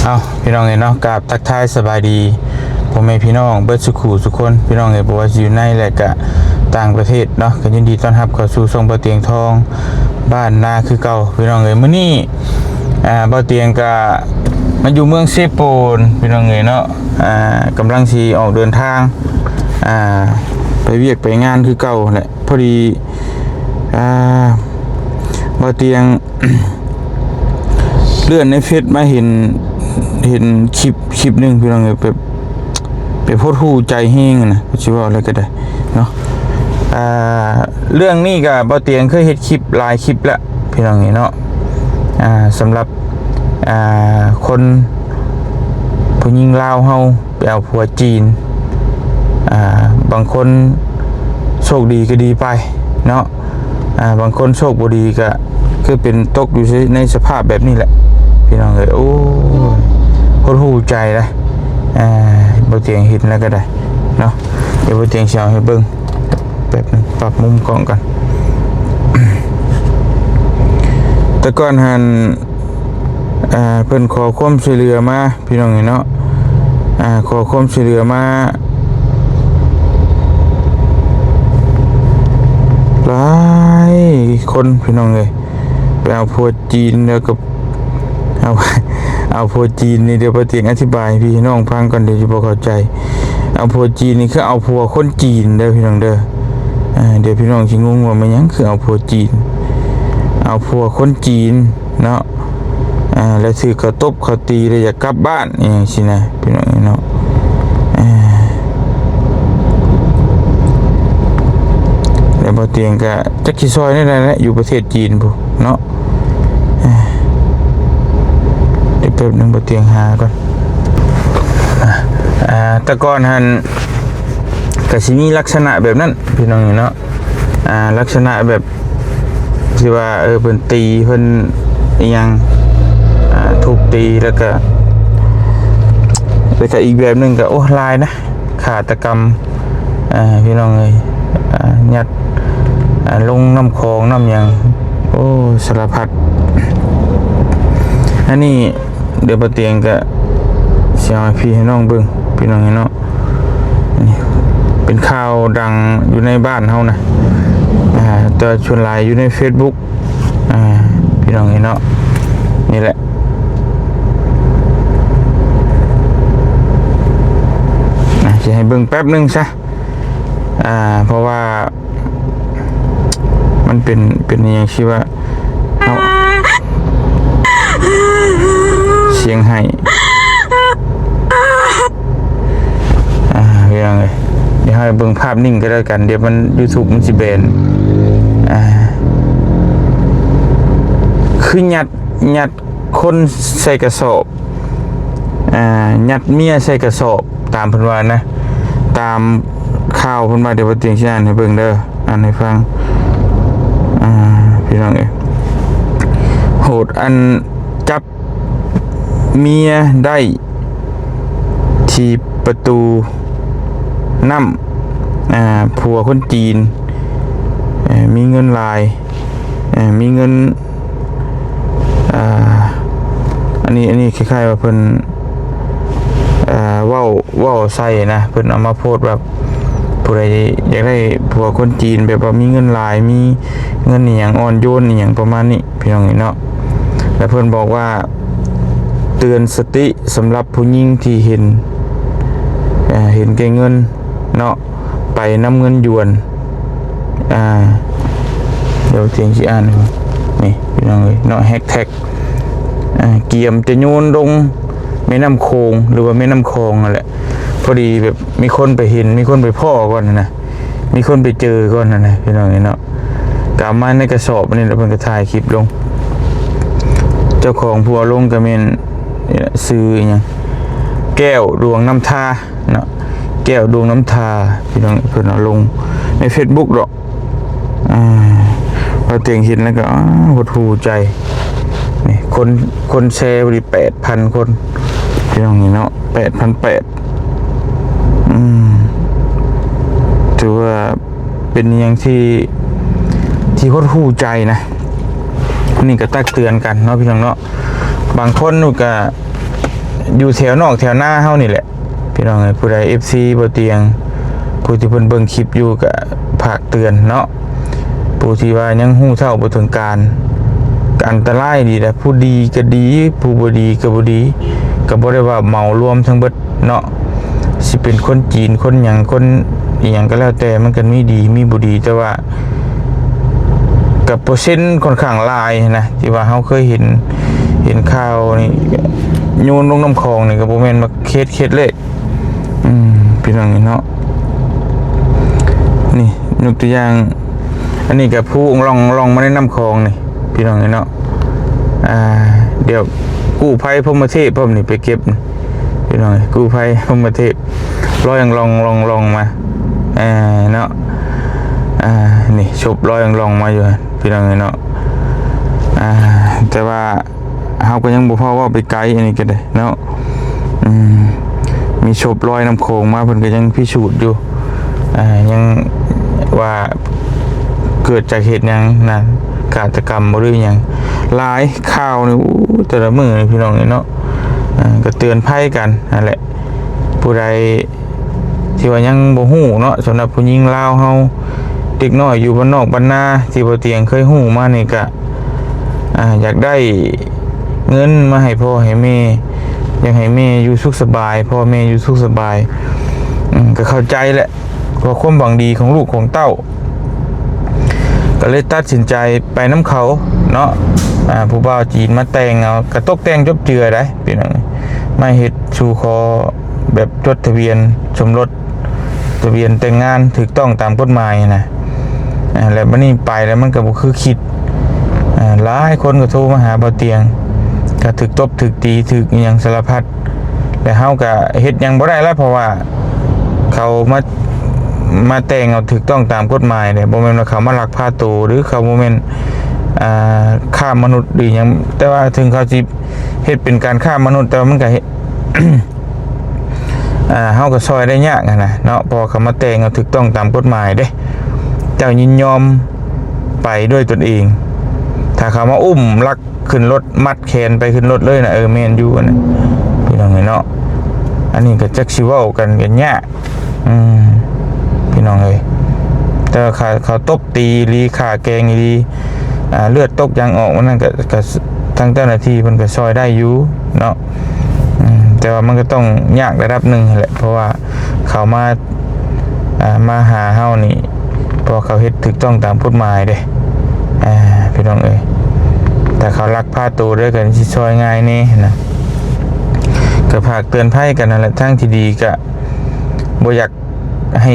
ເອົາ ພີ່ນ້ອງເອີຍເນາະ ກາບທັກທາຍສະບາຍດີພໍ່ແມ່ພີ່ນ້ອງເບິດສູ່ຄູ່ສູ່ຄົນ ພີ່ນ້ອງເອີຍ ບໍ່ວ່າຊິຢູ່ໃນ ແລະ ກະຕ່າງປະເທດເນາະ ກໍຍິນດີຕ້ອນຮັບເຂົ້າສູ່ຊ່ອງບ່າວຕຽງທອງ ບ້ານນາຄືເກົ່າ ພີ່ນ້ອງເອີຍ. ມື້ນີ້ ອ່າ ບ່າວຕຽງກະມາຢູ່ເມືອງເຊໂປນ ພີ່ນ້ອງເອີຍເນາະ ອ່າ ກຳລັງຊິອອກເດີນທາງ ອ່າ ໄປວຽກໄປງານຄືເກົ່າແຫຼະ. ພໍດີ ອ່າ ບ່າວຕຽງ ເລື່ອນໃນເຟສມາເຫັນ ເຫັນຄລິບ ຄລິບໜຶ່ງ ພີ່ນ້ອງເອີຍ ແບບ ແບບຫົດຫູ່ໃຈແຮງນະ ຊິເວົ້າແລ້ວກໍໄດ້ເນາະ. ອ່າ ເລື່ອງນີ້ກໍບ່າວຕຽງເຄີຍເຮັດຄລິບຫຼາຍຄລິບແລ້ວ ພີ່ນ້ອງເອີຍເນາະ. ອ່າ ສຳລັບ ອ່າ ຄົນ ຜູ້ຍິງລາວເຮົາ ໄປເອົາຜົວຈີນ ອ່າ ບາງຄົນໂຊກດີກໍດີໄປເນາະ ອ່າ ບາງຄົນໂຊກບໍ່ດີກໍຄືເປັນຕົກຢູ່ໃນສະພາບແບບນີ້ແຫຼະ ພີ່ນ້ອງເອີຍ. ໂອ້ຍ ຫົດຫູ່ໃຈນະ ອ່າ ບ່າວຕຽງເຫັນແລ້ວກໍໄດ້ເນາະ. ດຽວບ່າວຕຽງຊິເອົາໃຫ້ເບິ່ງ ແປັບໜຶ່ງ ປັບມຸມກ້ອງກ່ອນ. ແຕ່ກ່ອນຫັ້ນ ອ່າ ເພິ່ນຂໍຄວາມຊ່ວຍເຫຼືອມາ ພີ່ນ້ອງເອີຍເນາະ ອ່າ ຂໍຄວາມຊ່ວຍເຫຼືອມາຫຼາຍຄົນ ພີ່ນ້ອງເອີຍ. ໄປເອົາຜົວຈີນແລ້ວກໍ ເອົາ ເອົາຜົວຈີນນີ້ ດຽວບ່າວຕຽງອະທິບາຍໃຫ້ພີ່ໃຫ້ນ້ອງຟັງກ່ອນ ດຽວຊິບໍ່ເຂົ້າໃຈ. ເອົາຜົວຈີນນີ້ຄືເອົາຜົວຄົນຈີນເດີ ພີ່ນ້ອງເດີ. ອ່າ ດຽວພີ່ນ້ອງຊິງົງວ່າແມ່ນຫຍັງຄືເອົາຜົວຈີນ ເອົາຜົວຄົນຈີນເນາະ ອ່າ ແລ້ວຖືກເຂົາຕົບເຂົາຕີ ແລ້ວຢາກກັບບ້ານອີ່ຫຍັງຊີ້ນະ ພີ່ນ້ອງເນາະ. ອ່າ ແລ້ວບ່າວຕຽງກໍຈັກຊິຊ່ອຍແນວໃດແຫຼະ ຢູ່ປະເທດຈີນພຸ້ນເນາະ. ອ່າ ດຽວແປັບໜຶ່ງ ບ່າວຕຽງຫາກ່ອນ. ອ່າ ອ່າ ແຕ່ກ່ອນຫັ້ນ ກໍຊິມີລັກສະນະແບບນັ້ນ ພີ່ນ້ອງເນາະ. ອ່າ ລັກສະນະແບບທີ່ວ່າ ເອີ ເພິ່ນຕີ ເພິ່ນອີ່ຫຍັງ ອ່າ ທຸບຕີ ແລ້ວກໍ ແລ້ວກໍອີກແບບໜຶ່ງກໍ ໂອ້ ຫຼາຍນະ ຄາດຕະກຳ ອ່າ ພີ່ນ້ອງເອີຍ ອ່າ ຍັດ ອ່າ ລົງນ້ຳຂອງນ້ຳຫຍັງ ໂອ້ ສາລະພັດ. ອັນນີ້ ດຽວບ່າວຕຽງກະຊິເອົາໃຫ້ພີ່ໃຫ້ນ້ອງເບິ່ງ ພີ່ນ້ອງເນາະ. ນີ້ເປັນຂ່າວດັງຢູ່ໃນບ້ານເຮົານະ ອ່າ ແຕ່ວ່າສ່ວນຫຼາຍຢູ່ໃນເຟສບຸກ ອ່າ ພີ່ນ້ອງເນາະ. ນີ້ແຫຼະ ອ່າ ຊິໃຫ້ເບິ່ງແປັບໜຶ່ງຊະ ອ່າ ເພາະວ່າ ມັນເປັນ ເປັນອີ່ຫຍັງທີ່ວ່າ ເຮົາ ສຽງໄຫ້ ອ່າ ພີ່ນ້ອງເອີຍ ດຽວເຮົາເບິ່ງພາບນິ່ງກໍແລ້ວກັນ ດຽວມັນ YouTube ມັນຊິແບນ ອ່າ ຄືຍັດ ຍັດຄົນໃສ່ກະສອບ ອ່າ ຍັດເມຍໃສ່ກະສອບ ຕາມເພິ່ນວ່ານະ ຕາມຂ່າວເພິ່ນວ່າ. ດຽວບ່າວຕຽງຊິອ່ານໃຫ້ເບິ່ງເດີ ອ່ານໃຫ້ຟັງ ອ່າ ພີ່ນ້ອງເອີຍ ໂຫດ ອັນ ຈັບເມຍໄດ້ທີ່ປະຕູນ້ຳ ອ່າ ຜົວຄົນຈີນ ເອີ ມີເງິນຫຼາຍ ເອີ ມີເງິນ ອ່າ ອັນນີ້ ອັນນີ້ຄ້າຍໆວ່າເພິ່ນ ເອີ ເວົ້າ ເວົ້າໃສ່ນະ ເພິ່ນເອົາມາໂພສວ່າ ຜູ້ໃດຢາກໄດ້ຜົວຄົນຈີນ ແບບວ່າມີເງິນຫຼາຍ ມີເງິນອີ່ຫຍັງ ອ່ອນໂຍນອີ່ຫຍັງປະມານນີ້ ພີ່ນ້ອງເນາະ. ແລ້ວເພິ່ນບອກວ່າ ເຕືອນສະຕິສຳລັບຜູ້ຍິງທີ່ເຫັນ ເອີ ເຫັນແກ່ເງິນເນາະ ໄປນຳເງິນຢວນ ອ່າ ດຽວຕຽງຊິອ່ານໃຫ້ເບິ່ງ ນີ້ ພີ່ນ້ອງເອີຍເນາະ ແຮັດແທັກ ອ່າ ກຽມຈະໂຍນລົງແມ່ນ້ຳໂຂງ ຫຼືວ່າແມ່ນ້ຳຂອງຫັ້ນແຫຼະ. ພໍດີແບບມີຄົນໄປເຫັນ ມີຄົນໄປພໍ້ກ່ອນຫັ້ນນະ ມີຄົນໄປເຈີກ່ອນຫັ້ນນະ ພີ່ນ້ອງເນາະ. ກໍເອົາມາໃນກະສອບອັນນີ້ແຫຼະ ເພິ່ນກໍຖ່າຍຄລິບລົງ. ເຈົ້າຂອງຜູ້ເອົາລົງກໍແມ່ນ ນີ້ແຫຼະ ຊື່ອີ່ຫຍັງ ແກ້ວດວງນ້ຳທາເນາະ ແກ້ວດວງນ້ຳທາ ພີ່ນ້ອງ ເພິ່ນເອົາລົງໃນເຟສບຸກດອກ. ອ່າ ບ່າວຕຽງເຫັນແລ້ວກໍ ອ້າ ຫົດຫູ່ໃຈ. ນີ້ຄົນ ຄົນແຊຢູ່ນີ້ແປດພັນຄົນ ພີ່ນ້ອງເນາະ ແປດພັນແປດ. ອືມ ຖືວ່າເປັນອີ່ຫຍັງທີ່ ທີ່ຫົດຫູ່ໃຈນະ. ອັນນີ້ກໍຕັກເຕືອນກັນເນາະ ພີ່ນ້ອງເນາະ. ບາງຄົນນີ້ກໍ ຢູ່ແຖວນອກແຖວນາເຮົານີ້ແຫຼະ ພີ່ນ້ອງເອີຍ. ຜູ້ໃດ ເອັຟຊີ ບໍ່ຕຽງ ຜູ້ທີ່ເພິ່ນເບິ່ງຄລິບຢູ່ ກໍຝາກເຕືອນເນາະ. ຜູ້ທີ່ວ່າຍັງຮູ້ເທົ່າບໍ່ເຖິງການ ກໍອັນຕະລາຍດີແຫຼະ. ຜູ້ດີກໍດີ ຜູ້ບໍ່ດີກໍບໍ່ດີ ກໍບໍ່ໄດ້ວ່າເໝົາລວມທັງເບິດເນາະ. ຊິເປັນຄົນຈີນ ຄົນຫຍັງ ຄົນອີ່ຫຍັງກໍແລ້ວແຕ່ ມັນກໍມີດີມີບໍ່ດີ ແຕ່ວ່າ ກັບເປີເຊັນຂ້ອນຂ້າງຫຼາຍນະ ທີ່ວ່າເຮົາເຄີຍເຫັນ ເຫັນຂ່າວນີ້ ໂຍນລົງນ້ຳຂອງນີ້ ກໍບໍ່ແມ່ນວ່າເຂດ ເຂດເລກ ອືມ ພີ່ນ້ອງເນາະ. ນີ້ຍົກຕົວຢ່າງ ອັນນີ້ກໍພູລ່ອງ ລ່ອງມາໃນນ້ຳຂອງນີ້ ພີ່ນ້ອງເນາະ. ອ່າ ດຽວກູ້ໄພພົມມະເທບພ້ອມນີ້ໄປເກັບ ພີ່ນ້ອງ ກູ້ໄພພົມມະເທບ ລອຍລ່ອງ ລ່ອງ ລ່ອງມາ ເອີ ເນາະ. ອ່າ ນີ້ສົບລອຍລ່ອງມາຢູ່ ພີ່ນ້ອງເນາະ. ອ່າ ແຕ່ວ່າເຮົາກໍຍັງບໍ່ພໍເວົ້າໄປໄກ ອັນນີ້ກໍໄດ້ເນາະ. ອືມ ມີສົບລອຍນ້ຳໂຂງມາ ເພິ່ນກໍຍັງພິສູດຢູ່ ອ່າ ຍັງວ່າເກີດຈາກເຫດຫຍັງນະ ຄາດຕະກຳບໍ່ ຫຼືຫຍັງ. ຫຼາຍຂ່າວນີ້ ໂອ້ ແຕ່ລະມື້ນີ້ ພີ່ນ້ອງເນາະ. ອ່າ ກໍເຕືອນໄພກັນຫັ້ນແຫຼະ ຜູ້ໃດ ທີ່ວ່າຍັງບໍ່ຮູ້ເນາະ ສຳລັບຜູ້ຍິງລາວເຮົາ ເດັກນ້ອຍຢູ່ບ້ານນອກບ້ານນາ ທີ່ບໍ່ຕຽງເຄີຍຮູ້ມານີ້ ກະ ອ່າ ຢາກໄດ້ເງິນມາໃຫ້ພໍ່ໃຫ້ແມ່ ຢາກໃຫ້ແມ່ຢູ່ສຸກສະບາຍ ພໍ່ແມ່ຢູ່ສຸກສະບາຍ. ອືມ ກໍເຂົ້າໃຈແຫຼະ ເພາະຄວາມຫວັງດີຂອງລູກຂອງເຕົ້າ ກໍເລີຍຕັດສິນໃຈໄປນຳເຂົາເນາະ. ອ່າ ຜູ້ບ່າວຈີນມາແຕ່ງເອົາ ກະຕົກແຕ່ງຈົບເຈືອໄດ໋ ພີ່ນ້ອງ ມາເຮັດສູ່ຂໍແບບຈົດທະບຽນສົມລົດ ທະບຽນແຕ່ງງານຖືກຕ້ອງຕາມກົດໝາຍນະ. ອ່າ ແລ້ວບັດນີ້ໄປແລ້ວມັນກໍບໍ່ຄືຄິດ. ອ່າ ຫຼາຍຄົນກໍໂທມາຫາບ່າວຕຽງ ກໍຖືກຕົບ ຖືກຕີ ຖືກອີ່ຫຍັງສາລະພັດ ແລ້ວເຮົາກໍເຮັດຫຍັງບໍ່ໄດ້ແລ້ວ ເພາະວ່າເຂົາມາ ມາແຕ່ງເອົາຖືກຕ້ອງຕາມກົດໝາຍເດ້ ບໍ່ແມ່ນວ່າເຂົາມາລັກພາໂຕ ຫຼືເຂົາບໍ່ແມ່ນ ອ່າ ຄ້າມະນຸດ ຫຼືຫຍັງ. ແຕ່ວ່າເຖິງເຂົາຊິເຮັດເປັນການຄ້າມະນຸດ ແຕ່ວ່າມັນກໍເຮັດ ອ່າ ເຮົາກໍຊ່ອຍໄດ້ຍາກຫັ້ນນະເນາະ ເພາະວ່າເຂົາມາແຕ່ງເອົາຖືກຕ້ອງຕາມກົດໝາຍເດ້ ເຈົ້າຍິນຍອມໄປດ້ວຍຕົນເອງ. ຖ້າເຂົາມາອຸ້ມລັກຂຶ້ນລົດ ມັດແຂນໄປຂຶ້ນລົດເລີຍນະ ເອີ ແມ່ນຢູ່ຫັ້ນນະ ພີ່ນ້ອງເອີຍເນາະ. ອັນນີ້ກໍຈັກຊິເວົ້າກັນກໍຍາກ ອືມ ພີ່ນ້ອງເອີຍ. ແຕ່ວ່າເຂົາ ເຂົາຕົບຕີອີ່ຫຼີ ຂ້າແກງອີ່ຫຼີ ອ່າ ເລືອດຕົກຫຍັງອອກ ມັນນັ້ນກໍ ກໍ ທາງເຈົ້າໜ້າທີ່ເພິ່ນກໍຊ່ອຍໄດ້ຢູ່ເນາະ. ອືມ ແຕ່ວ່າມັນກໍຕ້ອງຍາກລະດັບໜຶ່ງຫັ້ນແຫຼະ ເພາະວ່າເຂົາມາ ອ່າ ມາຫາເຮົານີ້ ເພາະເຂົາເຮັດຖືກຕ້ອງຕາມກົດໝາຍເດ້ ອ່າ ພີ່ນ້ອງເອີຍ. ຖ້າເຂົາລັກພາໂຕໄດ້ກໍຊິຊ່ອຍງ່າຍແດ່ນະ. ກໍຝາກເຕືອນໄພກັນຫັ້ນແຫຼະ ທາງທີ່ດີກໍບໍ່ຢາກ ໃຫ້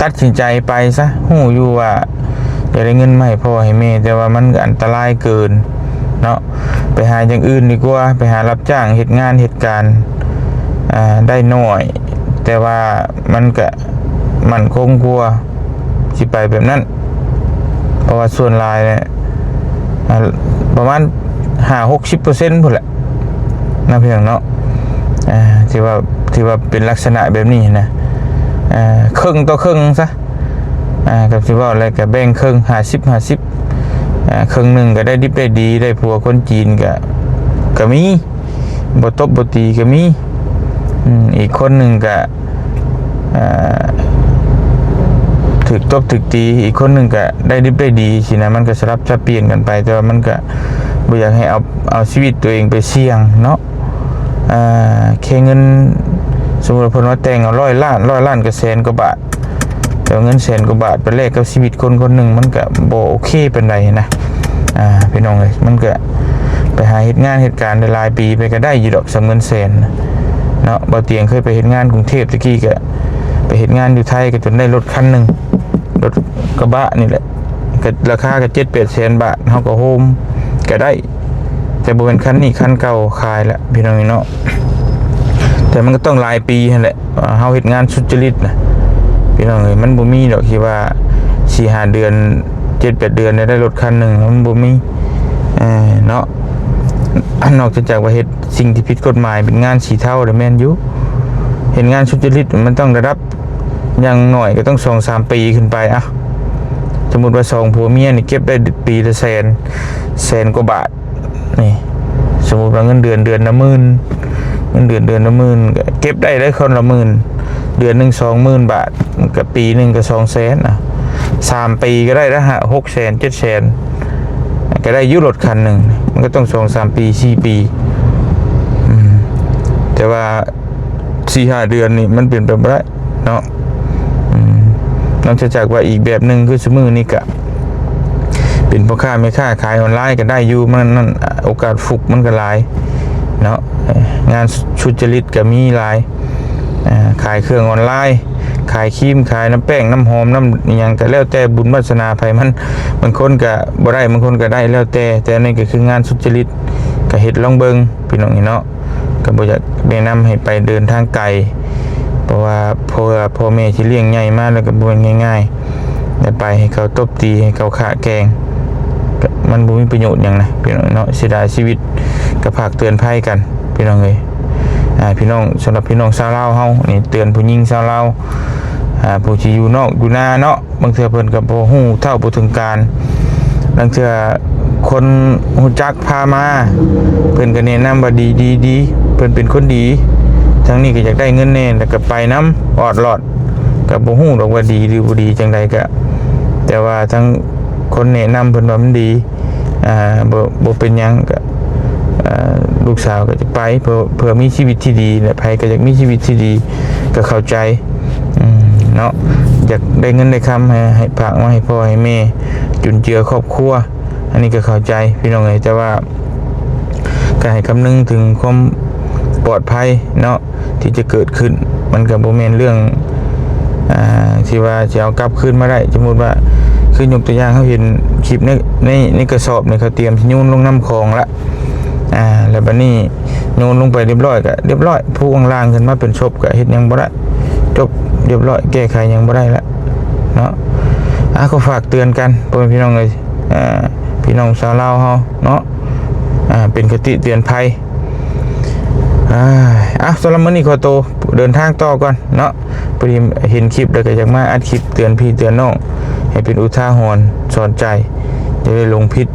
ຕັດສິນໃຈໄປຊະ ຮູ້ຢູ່ວ່າຢາກໄດ້ເງິນມາໃຫ້ພໍ່ໃຫ້ແມ່ ແຕ່ວ່າມັນກໍອັນຕະລາຍເກີນເນາະ. ໄປຫາຢ່າງອື່ນດີກວ່າ ໄປຫາຮັບຈ້າງເຮັດງານເຮັດການ ອ່າ ໄດ້ໜ້ອຍ ແຕ່ວ່າມັນກະໝັ້ນຄົງກວ່າ ຊິໄປແບບນັ້ນ ເພາະວ່າສ່ວນຫຼາຍແຫຼະ ອ່າ ປະມານຫ້າຫົກສິບເປີເຊັນພຸ້ນແຫຼະ ນະ ພີ່ນ້ອງເນາະ. ອ່າ ທີ່ວ່າ ທີ່ວ່າເປັນລັກສະນະແບບນີ້ນະ ອ່າ ເຄິ່ງຕໍ່ເຄິ່ງຊະ ອ່າ ກໍຊິເວົ້າແລ້ວກໍແບ່ງເຄິ່ງ ຫ້າສິບ ຫ້າສິບ ອ່າ ເຄິ່ງໜຶ່ງກໍໄດ້ດິບໄດ້ດີ ໄດ້ຜົວຄົນຈີນກໍ ກໍມີ ບໍ່ຕົບບໍ່ຕີກໍມີ ອືມ ອີກຄົນໜຶ່ງກໍ ອ່າ ຖືກຕົບຖືກຕີ ອີກຄົນໜຶ່ງກໍໄດ້ດິບໄດ້ດີຊີ້ນະ. ມັນກໍສະຫຼັບສັບປ່ຽນກັນໄປ ແຕ່ວ່າມັນກໍບໍ່ຢາກໃຫ້ເອົາ ເອົາຊີວິດຕົວເອງໄປສ່ຽງເນາະ. ອ່າ ແຄ່ເງິນ ສົມມຸດວ່າເພິ່ນວ່າແຕ່ງເອົາຮ້ອຍລ້ານ ຮ້ອຍລ້ານກໍແສນກວ່າບາດ ແຕ່ວ່າເງິນແສນກວ່າບາດໄປແລກກັບຊີວິດຄົນຄົນໜຶ່ງ ມັນກໍບໍ່ໂອເຄປານໃດນະ ອ່າ ພີ່ນ້ອງເອີຍ. ມັນກໍໄປຫາເຮັດງານເຮັດການໄດ້ຫຼາຍປີໄປກໍໄດ້ຢູ່ດອກ ສ່ຳເງິນແສນນະເນາະ. ບ່າວຕຽງເຄີຍໄປເຮັດງານກຸງເທບຕະກີ້ ກໍໄປເຮັດງານຢູ່ໄທ ກໍຈົນໄດ້ລົດຄັນໜຶ່ງ ລົດກະບະນີ້ແຫຼະ ກໍລາຄາກໍເຈັດແປດແສນບາດ ເຮົາກໍໂຮມກໍໄດ້ ແຕ່ບໍ່ແມ່ນຄັນນີ້ ຄັນເກົ່າຂາຍລະ ພີ່ນ້ອງເນາະ. ແຕ່ມັນກໍຕ້ອງຫຼາຍປີຫັ້ນແຫຼະ ເຮົາເຮັດງານສຸດຈະລິດນະ ພີ່ນ້ອງເອີຍ. ມັນບໍ່ມີດອກທີ່ວ່າສີ່ຫ້າເດືອນ ເຈັດແປດເດືອນໄດ້ລົດຄັນໜຶ່ງ ມັນບໍ່ມີ ເອີ ເນາະ. ນອກຈາກວ່າເຮັດສິ່ງທີ່ຜິດກົດໝາຍ ເປັນງານສີເທົາ ແລ້ວແມ່ນຢູ່ ເຮັດງານສຸດຈະລິດ ມັນຕ້ອງລະດັບ ຢ່າງໜ້ອຍກໍຕ້ອງສອງສາມປີຂຶ້ນໄປ. ເອົ້າ ສົມມຸດວ່າສອງຜົວເມຍນີ້ເກັບໄດ້ປີລະແສນ ແສນກວ່າບາດ ນີ້ ສົມມຸດວ່າເງິນເດືອນເດືອນລະໝື່ນ ເງິນເດືອນເດືອນລະໝື່ນ ເກັບໄດ້ໄດ້ຄົນລະໝື່ນ ເດືອນໜຶ່ງສອງໝື່ນບາດ ມັນກໍປີໜຶ່ງກໍສອງແສນນະ ສາມປີກໍໄດ້ລະ ຫ້າ ຫົກແສນ ເຈັດແສນ ກໍໄດ້ຢູ່ລົດຄັນໜຶ່ງ ມັນກໍຕ້ອງສອງສາມປີ ສີ່ປີ ອືມ ແຕ່ວ່າສີ່ຫ້າເດືອນນີ້ມັນເປັນໄປບໍ່ໄດ້ເນາະ ອືມ ນອກຈາກວ່າອີກແບບໜຶ່ງ ຄືຊຸມື້ນີ້ກະເປັນພໍ່ຄ້າແມ່ຄ້າຂາຍອອນລາຍກໍໄດ້ຢູ່ ມັນນັ້ນ ໂອກາດຟຸກມັນກໍຫຼາຍເນາະ ງານສຸດຈະລິດກໍມີຫຼາຍ ອ່າ ຂາຍເຄື່ອງອອນລາຍ ຂາຍຄຣີມ ຂາຍນ້ຳແປ້ງ ນ້ຳຫອມ ນ້ຳອີ່ຫຍັງ ກໍແລ້ວແຕ່ບຸນວາສະໜາໃຜມັນ ບາງຄົນກໍບໍ່ໄດ້ ບາງຄົນກໍໄດ້ ແລ້ວແຕ່ ແຕ່ອັນນີ້ກໍຄືງານສຸດຈະລິດ ກໍເຮັດລອງເບິ່ງ ພີ່ນ້ອງເອີຍເນາະ ກໍບໍ່ຢາກແນະນຳໃຫ້ໄປເດີນທາງໄກ ເພາະວ່າ ເພາະວ່າພໍ່ແມ່ຊິລ້ຽງໃຫຍ່ມາແລ້ວກໍບໍ່ແມ່ນງ່າຍໆ ໄດ້ໄປໃຫ້ເຂົາຕົບຕີ ໃຫ້ເຂົາຂະແກງ ກໍມັນບໍ່ມີປະໂຫຍດຫຍັງນະ ພີ່ນ້ອງເນາະ ເສຍດາຍຊີວິດ ກໍຝາກເຕືອນໄພກັນ ພີ່ນ້ອງເອີຍ ອ່າ ພີ່ນ້ອງ ສຳລັບພີ່ນ້ອງຊາວລາວເຮົານີ້ ເຕືອນຜູ້ຍິງຊາວລາວ ອ່າ ຜູ້ທີ່ຢູ່ນອກຢູ່ນາເນາະ ບາງເທື່ອເພິ່ນກໍບໍ່ຮູ້ເທົ່າບໍ່ເຖິງການ ບາງເທື່ອຄົນຮູ້ຈັກພາມາ ເພິ່ນກໍແນະນຳວ່າ ດີໆໆ ເພິ່ນເປັນຄົນດີ ທາງນີ້ກໍຢາກໄດ້ເງິນແດ່ ແລ້ວກໍໄປນຳອອດລອດ ກໍບໍ່ຮູ້ດອກວ່າດີຫຼືບໍ່ດີຈັ່ງໃດ ກໍ ແຕ່ວ່າທາງຄົນແນະນຳເພິ່ນວ່າມັນດີ ອ່າ ບໍ່ ບໍ່ເປັນຫຍັງ ກໍ ອ່າ ລູກສາວກໍຈະໄປ ເພື່ອ ເພື່ອມີຊີວິດທີ່ດີ ແລະ ໃຜກໍຢາກມີຊີວິດທີ່ດີ ກໍເຂົ້າໃຈ ອືມ ເນາະ ຢາກໄດ້ເງິນໄດ້ຄຳ ໃຫ້ ໃຫ້ຝາກມາໃຫ້ພໍ່ໃຫ້ແມ່ ຈຸນເຈືອຄອບຄົວ ອັນນີ້ກໍເຂົ້າໃຈ ພີ່ນ້ອງເອີຍ ແຕ່ວ່າກໍໃຫ້ຄຳນຶງເຖິງຄວາມປອດໄພເນາະ ທີ່ຈະເກີດຂຶ້ນ ມັນກໍບໍ່ແມ່ນເລື່ອງ ອ່າ ທີ່ວ່າຊິເອົາກັບຄືນມາໄດ້ ສົມມຸດວ່າ ຄືຍົກຕົວຢ່າງ ເຮົາເຫັນຄລິບໃນ ໃນ ໃນກະສອບນີ້ ເຂົາຕຽມຊິໂຍນລົງນ້ຳຂອງລະ ອ່າ ແລ້ວບັດນີ້ໂຍນລົງໄປຮຽບຮ້ອຍ ກໍຮຽບຮ້ອຍ ຜູ້ຂ້າງລ່າງຂຶ້ນມາເປັນສົບ ກໍເຮັດຫຍັງບໍ່ໄດ້ ຈົບ ຮຽບຮ້ອຍ ແກ້ໄຂຫຍັງບໍ່ໄດ້ລະເນາະ ອ່າ ກໍຝາກເຕືອນກັນ ພໍ່ແມ່ພີ່ນ້ອງເອີຍ ອ່າ ພີ່ນ້ອງຊາວລາວເຮົາເນາະ ອ່າ ເປັນຄະຕິເຕືອນໄພ ອ່າ ເອົາ ສຳລັບມື້ນີ້ຂໍໂຕເດີນທາງຕໍ່ກ່ອນເນາະ ພໍດີເຫັນຄລິບແລ້ວກໍຢາກມາອັດຄລິບເຕືອນພີ່ເຕືອນນ້ອງ ໃຫ້ເປັນອຸທາຫອນສອນໃຈ ຢ່າໄດ້ຫຼົງຜິດ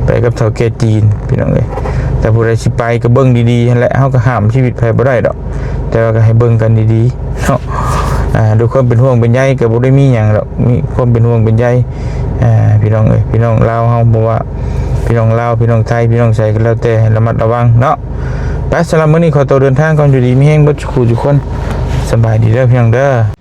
ໄປກັບເຖົ້າແກ່ຈີນ ພີ່ນ້ອງເອີຍ ຖ້າຜູ້ໃດຊິໄປກໍເບິ່ງດີໆຫັ້ນແຫຼະ ເຮົາກໍຫ້າມຊີວິດໃຜບໍ່ໄດ້ດອກ ແຕ່ວ່າກໍໃຫ້ເບິ່ງກັນດີໆເນາະ ອ່າ ດ້ວຍຄວາມເປັນຫ່ວງເປັນໃຍ ກໍບໍ່ໄດ້ມີຫຍັງດອກ ມີຄວາມເປັນຫ່ວງເປັນໃຍ ອ່າ ພີ່ນ້ອງເອີຍ ພີ່ນ້ອງລາວເຮົາ ບໍ່ວ່າພີ່ນ້ອງລາວ ພີ່ນ້ອງໄທ ພີ່ນ້ອງໃສກໍແລ້ວແຕ່ ໃຫ້ລະມັດລະວັງເນາະ ໄປ ສຳລັບມື້ນີ້ຂໍໂຕເດີນທາງກ່ອນ ຢູ່ດີມີແຮງເບິດສູ່ຜູ້ສູ່ຄົນ ສະບາຍດີເດີ ພີ່ນ້ອງເດີ.